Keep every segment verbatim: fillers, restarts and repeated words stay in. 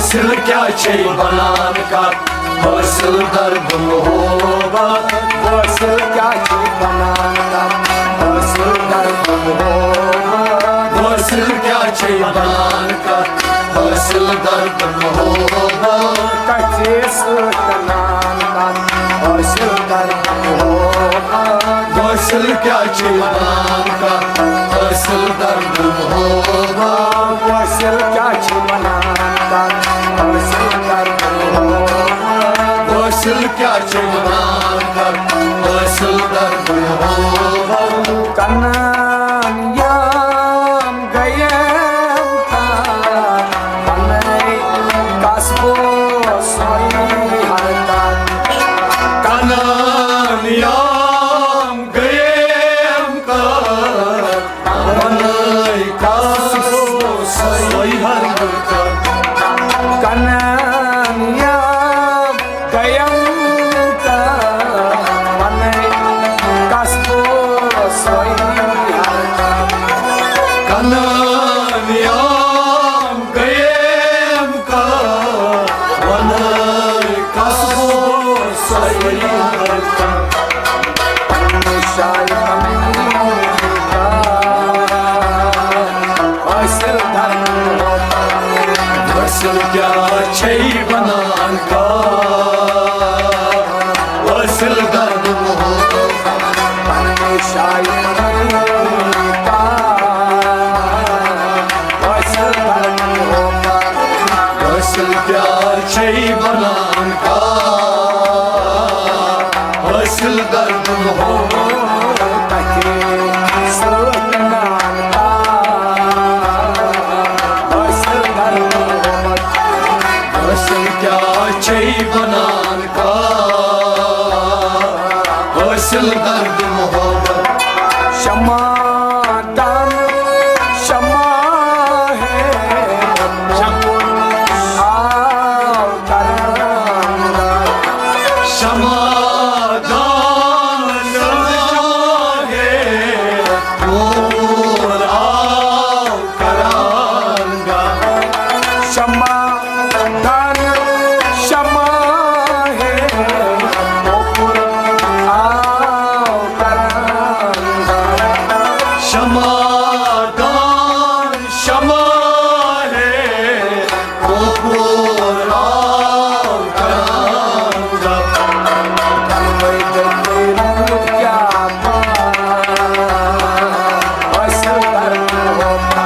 حٲصِل کیٛاہ چھے بنان کتھ، حٲصِل دردُن ہوبا۔ حٲصِل کیٛاہ چھے بنان کتھ، حٲصِل دردُن ہوبا۔ حٲصِل کیٛاہ چھے بنان کتھ، حٲصِل دردُن ہوبا۔ کتھِ سۭتۍ بنان کتھ، حٲصِل دردُن ہوبا۔ حٲصِل کیٛاہ چھے بنان کتھ، حٲصِل دردُن ہوبا۔ حٲصِل کیٛاہ چھے بنان کتھ، حٲصِل دردُن ہوبا۔ حٲصِل کیٛاہ چھے بنان کتھ، حٲصِل دردُن ہوبا۔ کنان یام گیم کا، پنٕے کسبو سوے حرکت۔ کنان یام گیم کا، پنٕے کسبو سوے حرکت۔ کنان یام گیم کا، پنٕے کسبو سوے حرکت۔ کنان یام گیم کا، پنٕے کسبو سوے حرکت۔ پننہِ شایہِ پننہِ کا، حٲصِل دردُن ہوبا۔ حٲصِل کیٛاہ چھے بنان کتھ، حٲصِل دردُن ہوبا۔ پننہِ شایہِ پننہِ کا، حٲصِل دردُن ہوبا۔ حٲصِل کیٛاہ چھے بنان کتھ، حٲصِل دردُن ہوبا۔ تتھِ سۭتۍ بنان کتھ، حٲصِل دردُن ہوبا۔ حٲصِل کیٛاہ چھے بنان کتھ، حٲصِل دردُن ہوبا۔ شمع دان، شمع ہے، شمع آو کران۔ شمع دان، شمع ہے، نور آو کران۔ شمع دان، شمع ہے، نور آو کران۔ شمع دان، شمع ہے، کپور آو کران۔ تنوے تیرو کیا پا، حٲصِل دردُن ہوبا۔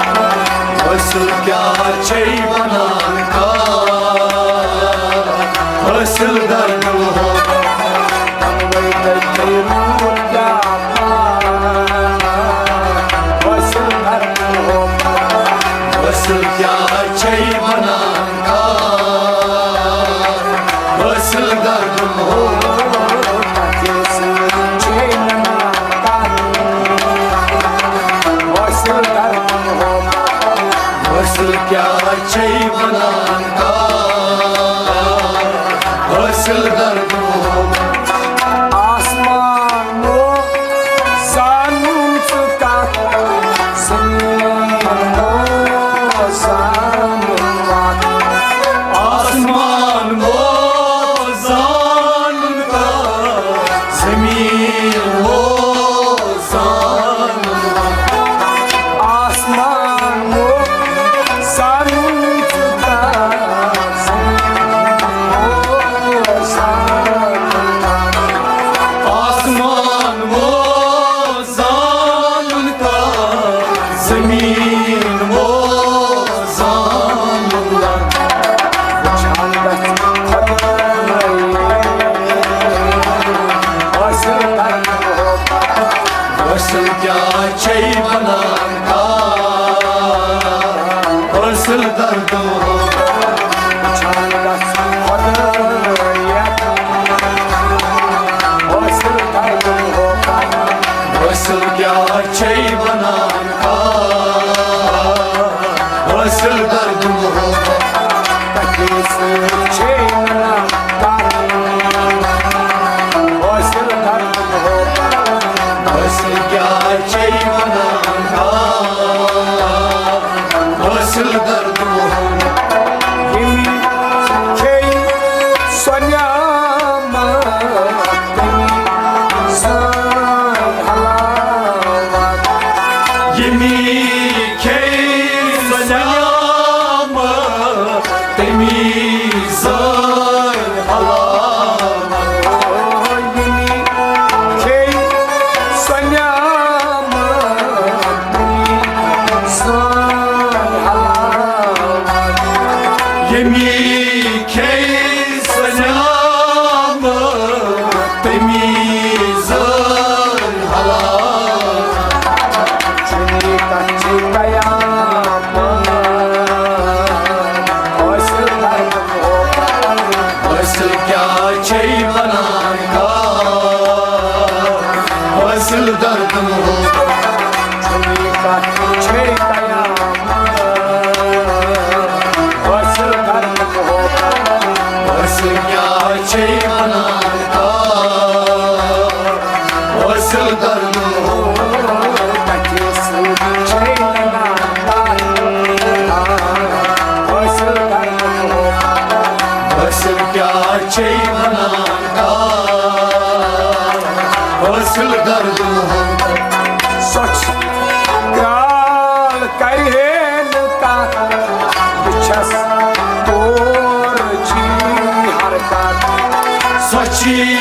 حٲصِل کیٛاہ چھے بنان کتھ، حٲصِل دردُن ہوبا۔ تنوے تیرو کیا پا، حٲصِل دردُن ہوبا۔ حٲصِل کیٛاہ چھے بنان کتھ، حٲصِل دردُن ہوبا۔ تتھِ سۭتۍ چھے بنان کتھ، حٲصِل دردُن ہوبا۔ حٲصِل کیٛاہ چھے بنان کتھ، حٲصِل دردُن ہوبا۔ آسمان ووت زانُن ژٕ کتھ، زمیٖن ووت زانُن وتھ۔ آسمان ووت زانُن کتھ، زمیٖن ووت زانُن وتھ۔ آسمان ووت زانُن ژٕ کتھ، زمیٖن ووت زانُن وتھ۔ آسمان ووت زانُن کتھ، زمیٖن ووت زانُن وتھ۔ وٕچھان گژھِ خۄداے، حٲصِل دردُن ہوبا۔ حٲصِل کیٛاہ چھے بنان کتھ، حٲصِل دردُن ہوبا۔ وٕچھان گژھِ خۄداے، حٲصِل دردُن ہوبا۔ حٲصِل کیٛاہ چھے بنان کتھ، حٲصِل دردُن ہوبا۔ تتھِ سۭتۍ چھے بنان کتھ، حٲصِل دردُن ہوبا۔ حٲصِل کیٛاہ چھے بنان کتھ، حٲصِل دردُن ہوبا۔ ییٚمہِ کھے سنیام تمی زٲر حلال۔ چُنی کچھ قیام حٲصِل کردم ہو۔ حٲصِل کیٛاہ چھے بنان کار؟ حٲصِل دردم ہو۔ چُنی کچھ چھے قیام حٲصِل کردم ہو۔ حٲصِل کیٛاہ چھے بنان کار؟ حٲصِل دردم ہو۔ کچھ سۭتۍ چھے لگان کار۔ حٲصِل کردم ہو۔ حٲصِل کیٛاہ چھے بنان کار؟ حٲصِل دردم ہو۔ سۄچھ کرٛال کرِ ہے نہٕ کانٛہہ، بہٕ چھَس تورچی ہر کانٛہہ۔ سۄچھی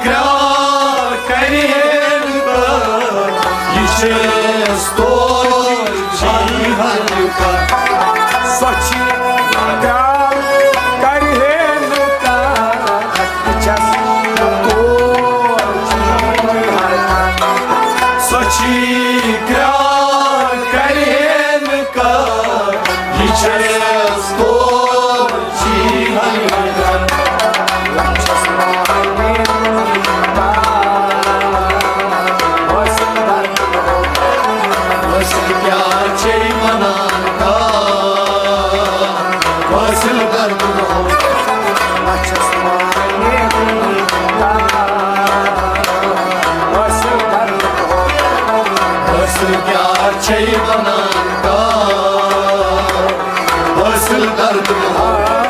کرٛال کرِ ہے نہٕ کانٛہہ، یہِ چھَس تورچی ہر کانٛہہ۔ سۄچھی کرٛال کرِ ہے نہٕ کانٛہہ، بہٕ چھَس تورچی ہر کانٛہہ۔ سۄچھی کرٛال کرِ ہے نہٕ کانٛہہ، یہِ چھَس تورچی ہر کانٛہہ۔ لَچھَس ماہنِس حٲصِل کیٛاہ چھے بنان کار؟ حٲصِل دردم ہو۔ لَچھَس ماہنِس حٲصِل کردم ہو۔ حٲصِل کیٛاہ چھے بنان کار؟ حٲصِل دردم ہو۔